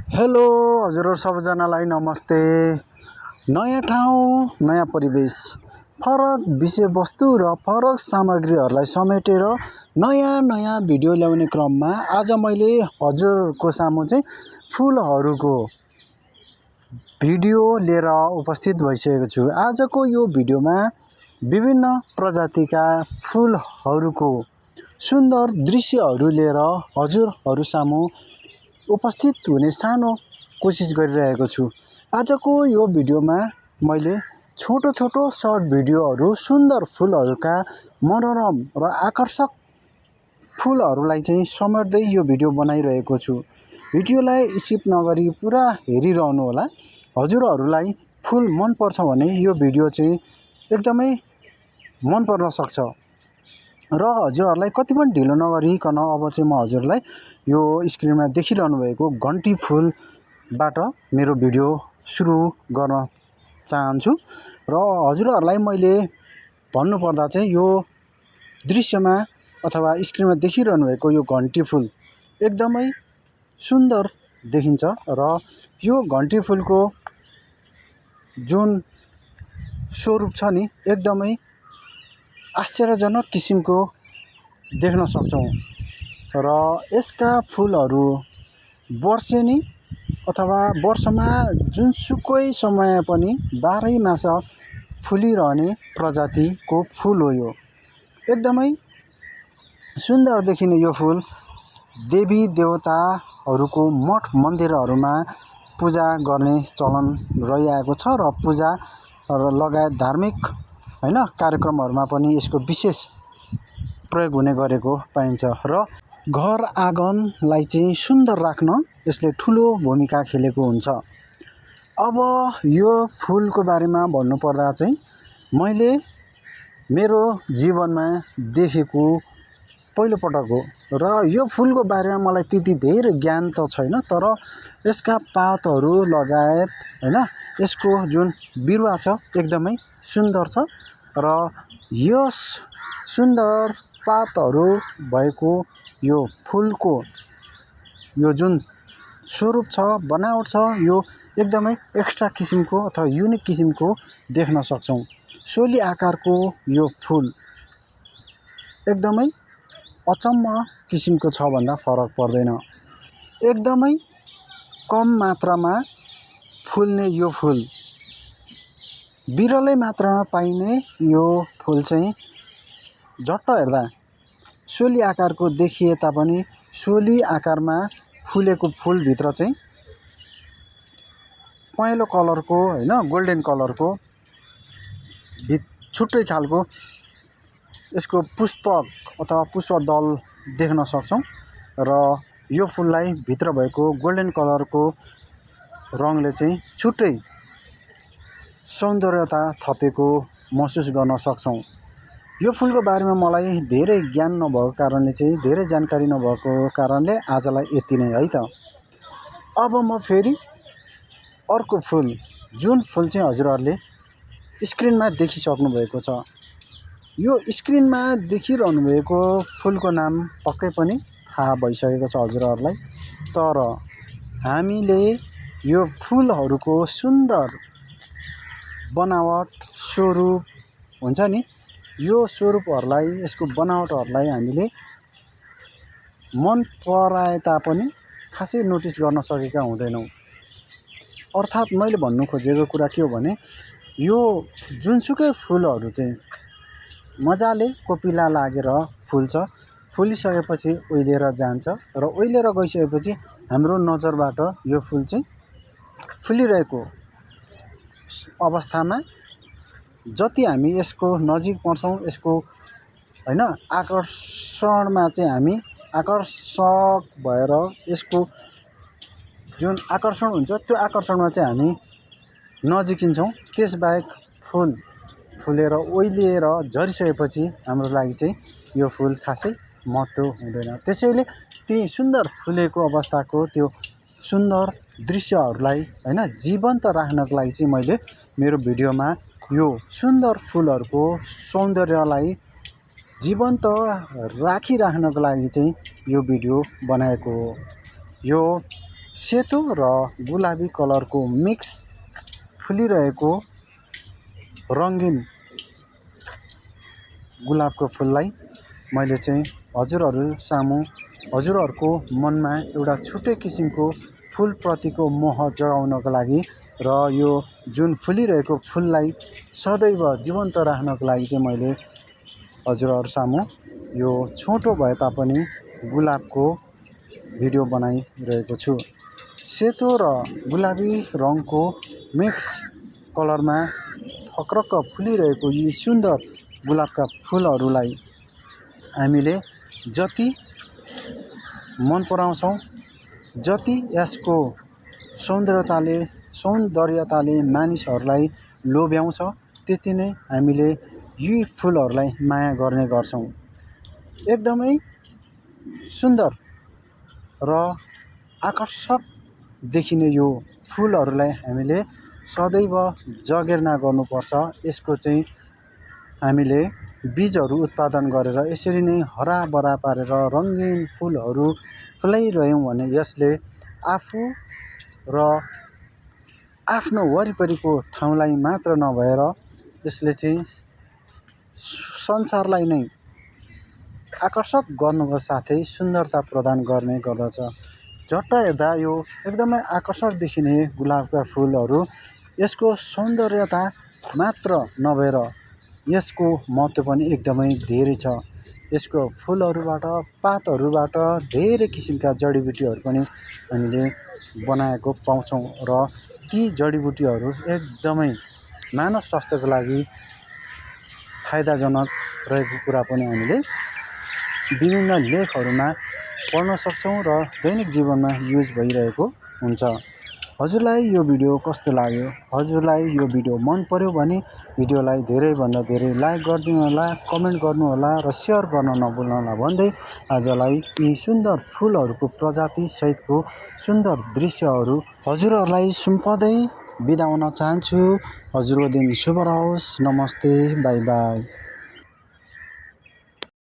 Hello हजुरहरु सबैजनालाई नमस्ते। नयाँ ठाउँ नयाँ परिवेश फरक विषयवस्तु र फरक सामग्रीहरूलाई समेटेर नयाँ भिडियो ल्याउने क्रममा आज मैले हजुरको सामु चाहिँ फुलहरूको भिडियो लिएर उपस्थित भइसकेको छु। आजको यो भिडियोमा विभिन्न प्रजातिका फुलहरूको सुन्दर दृश्यहरू लिएर हजुरहरु सामु उपस्थित हुने सानो कोसिस गरिरहेको छु। आजको यो भिडियोमा मैले छोटो सर्ट भिडियोहरू सुन्दर फुलहरूका मनोरम र आकर्षक फुलहरूलाई चाहिँ समेट्दै यो भिडियो बनाइरहेको छु। भिडियोलाई स्किप नगरी पुरा हेरिरहनु होला। हजुरहरूलाई फुल मन पर्छ भने यो भिडियो चाहिँ एकदमै मन पर्न सक्छ र हजुरहरूलाई कति पनि ढिलो नगरिकन अब चाहिँ म हजुरलाई यो स्क्रिनमा देखिरहनु भएको घन्टी फुलबाट मेरो भिडियो सुरु गर्न चाहन्छु। र हजुरहरूलाई मैले भन्नु पर्दा चाहिँ यो दृश्यमा अथवा स्क्रिनमा देखिरहनु भएको यो घन्टी फुल एकदमै सुन्दर देखिन्छ र यो घन्टी फुलको जुन स्वरूप छ नि एकदमै आश्चर्यजनक किसिमको देख्न सक्छौं र यसका फुलहरू वर्षेनी अथवा वर्षमा जुनसुकै समय पनि 12 मास फुलिरहने प्रजातिको फुल हो। यो एकदमै सुन्दर देखिने यो फुल देवी देवताहरूको मठ मन्दिरहरूमा पूजा गर्ने चलन रहिआएको छ र पूजा लगायत धार्मिक कार्यक्रमहरूमा पनि यसको विशेष प्रयोग हुने गरेको पाइन्छ र घर आँगनलाई चाहिँ सुन्दर राख्न यसले ठुलो भूमिका खेलेको हुन्छ। अब यो फुलको बारेमा भन्नुपर्दा चाहिँ मैले मेरो जीवनमा देखेको पहिलो पटक हो र यो फुलको बारेमा मलाई त्यति धेरै ज्ञान त छैन, तर यसका पातहरू लगायत यसको जुन बिरुवा छ एकदमै सुन्दर छ र यस सुन्दर पातहरू भएको यो फुलको यो जुन स्वरूप छ बनावट छ यो एकदमै एक्स्ट्रा किसिमको अथवा युनिक किसिमको देख्न सक्छौं। सोली आकारको यो फुल एकदमै अचम्म किसिमको छ भन्दा फरक पर्दैन। एकदमै कम मात्रामा फुल्ने यो फुल, बिरलै मात्रामा पाइने यो फुल चाहिँ झट्ट हेर्दा सोली आकारको देखिए तापनि सोली आकारमा फुलेको फुलभित्र चाहिँ पहेँलो कलरको गोल्डन कलरको छुट्टै खालको यसको पुष्पक अथवा पुष्पदल देख्न सक्छौं र यो फुललाई भित्र भएको गोल्डन कलरको रङले चाहिँ छुट्टै सौन्दर्यता थपेको महसुस गर्न सक्छौं। यो फुलको बारेमा मलाई धेरै ज्ञान नभएको कारणले चाहिँ धेरै जानकारी नभएको कारणले आजलाई यति नै है त। अब म फेरि अर्को फुल, जुन फुल चाहिँ हजुरहरूले स्क्रिनमा देखिसक्नु भएको छ, यो स्क्रिनमा देखिरहनु भएको फुलको नाम पक्कै पनि थाहा भइसकेको छ हजुरहरूलाई, तर हामीले यो फुलहरूको सुन्दर बनावट स्वरूप हुन्छ नि, यो स्वरूपहरूलाई यसको बनावटहरूलाई हामीले मन पराए तापनि खासै नोटिस गर्न सकेका हुँदैनौँ। अर्थात् मैले भन्नु खोजेको कुरा के हो भने यो जुनसुकै फुलहरू चाहिँ मजाले कोपिला लागेर फुल्छ, फुलिसकेपछि ओइलेर जान्छ र ओइलेर गइसकेपछि हाम्रो नजरबाट यो फुल चाहिँ फुलिरहेको अवस्थामा जति हामी यसको नजिक पर्छौं, यसको आकर्षणमा चाहिँ हामी आकर्षक भएर यसको जुन आकर्षण हुन्छ त्यो आकर्षणमा चाहिँ हामी नजिकिन्छौं। त्यसबाहेक फुल फुलेर ओइलिएर झरिसकेपछि हाम्रो लागि चाहिँ यो फुल खासै महत्त्व हुँदैन। त्यसैले ती सुन्दर फुलेको अवस्थाको त्यो सुन्दर दृश्यहरूलाई जीवन्त राख्नको लागि चाहिँ मैले मेरो भिडियोमा यो सुन्दर फुलहरूको सौन्दर्यलाई जीवन्त राखिराख्नको लागि चाहिँ यो भिडियो बनाएको हो। यो सेतो र गुलाबी कलरको मिक्स फुलिरहेको रङ्गीन गुलाबको फुललाई मैले चाहिँ हजुरहरू सामु हजुरहरूको मनमा एउटा छुट्टै किसिमको फुलप्रतिको मोह जगाउनको लागि र यो जुन फुलिरहेको फुललाई सदैव जीवन्त राख्नको लागि चाहिँ मैले हजुरहरू सामु यो छोटो भए तापनि गुलाबको भिडियो बनाइरहेको छु। सेतो र गुलाबी रङको मिक्स कलरमा फक्रक्क फुलिरहेको यी सुन्दर गुलाबका फुलहरूलाई हामीले जति मन पराउँछौँ, जति यसको सौन्दर्यताले मानिसहरूलाई लोभ्याउँछ, त्यति नै हामीले यी फुलहरूलाई माया गर्ने गर्छौँ। एकदमै सुन्दर र आकर्षक देखिने यो फुलहरूलाई हामीले सदैव जगेर्ना गर्नुपर्छ। यसको चाहिँ हामीले बीजहरू उत्पादन गरेर यसरी नै हराभरा पारेर रङ्गीन फुलहरू फुलाइरह्यौँ भने यसले आफू र आफ्नो वरिपरिको ठाउँलाई मात्र नभएर यसले चाहिँ संसारलाई नै आकर्षक गर्नुको साथै सुन्दरता प्रदान गर्ने गर्दछ। झट्ट हेर्दा यो एकदमै आकर्षक देखिने गुलाबका फुलहरू यसको सौन्दर्यता मात्र नभएर यसको महत्त्व पनि एकदमै धेरै छ। यसको फुलहरूबाट पातहरूबाट धेरै किसिमका जडीबुटीहरू पनि हामीले बनाएको पाउँछौँ र ती जडीबुटीहरू एकदमै मानव स्वास्थ्यको लागि फाइदाजनक रहेको कुरा पनि हामीले विभिन्न लेखहरूमा पढ्न सक्छौँ र दैनिक जीवनमा युज भइरहेको हुन्छ। हजुरलाई यो भिडियो कस्तो लाग्यो? हजुरलाई यो भिडियो मन पर्यो भने भिडियोलाई धेरैभन्दा धेरै लाइक गरिदिनु होला, कमेन्ट गर्नुहोला र सेयर गर्न नभुल्नुहोला भन्दै आजलाई यी सुन्दर फुलहरूको प्रजाति सहितको सुन्दर दृश्यहरू हजुरहरूलाई सुम्पँदै बिदा हुन चाहन्छु। हजुरको दिन शुभ रहोस्। नमस्ते, बाई बाई।